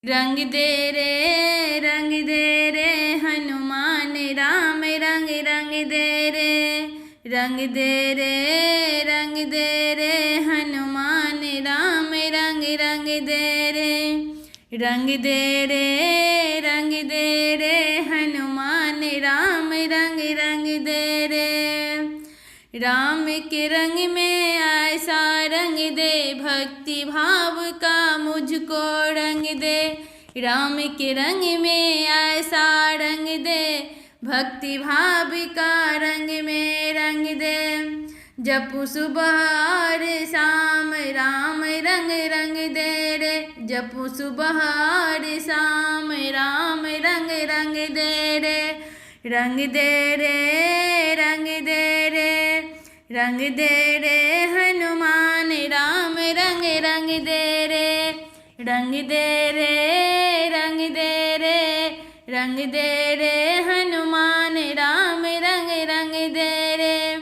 रंग दे रे, रंग दे रे हनुमान राम रंग रंग दे रे। रंग दे रे, रंग दे रे हनुमान राम रंग रंग दे रे। रंग दे रे, रंग दे रे हनुमान राम रंग रंग दे रे। राम के रंग में ऐसा रंग दे, भक्ति भाव का मुझको रंग दे। राम के रंग में ऐसा रंग दे, भक्ति भाव का रंग में रंग दे। जपू सुबह और शाम राम रंग रंग दे रे। जपू सुबह और शाम राम रंग रंग दे रे। रंग दे रे, रंग दे रे, रंग दे रे हनुमान राम रंग रंग दे रे। रंग दे रे, रंग दे रे, रंग दे रे हनुमान राम रंग रंग दे रे।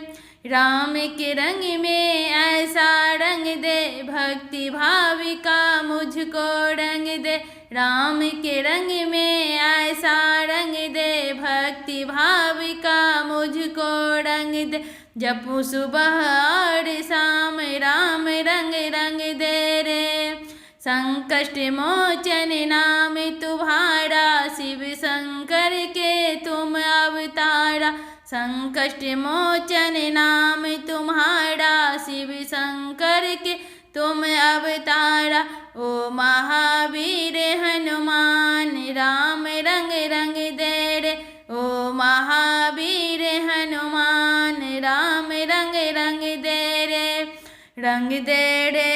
राम के रंग में ऐसा रंग दे, भक्ति भाव का मुझको रंग दे। राम के रंग में ऐसा रंग दे, भक्ति भाव का मुझको रंग दे। जपू सुबह और शाम राम रंग रंग दे रे। संकट मोचन नाम तुम्हारा, शिव शंकर के तुम अवतारा। संकट मोचन नाम तुम्हारा, शिव शंकर के तुम अवतारा। ओ महावीर हनुमान राम रंग रंग दे रे। ओ महावीर हनुमान राम रंग रंग दे रे। रंग दे रे,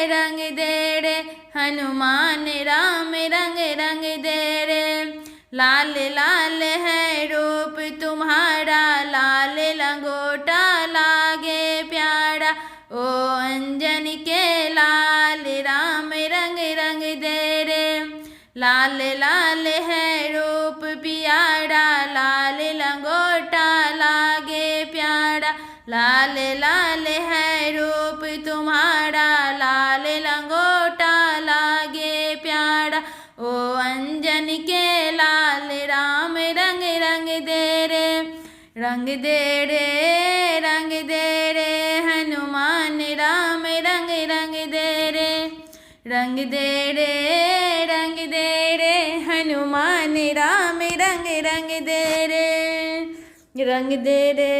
रंग दे रे हनुमान राम रंग रंग दे रे। लाल लाल है रूप तुम्हारा, लाल लंगोटा लागे प्यारा। ओ अंजन के लाल राम रंग रंग दे रे। लाल लाल है रूप प्यारा, लाल लंगोटा लागे प्यारा। लाल लाल है रूप तुम्हारा, लाल लंगोटा लागे प्यारा। ओ अंजन के लाल राम रंग रंग दे रे। रंग दे रे, रंग दे रे हनुमान राम रंग रंग दे रे। रंग दे रे, रंग दे रे हनुमान राम रंग रंग दे रे। रंग दे रे,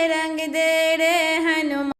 रंग दे रे हनुमान।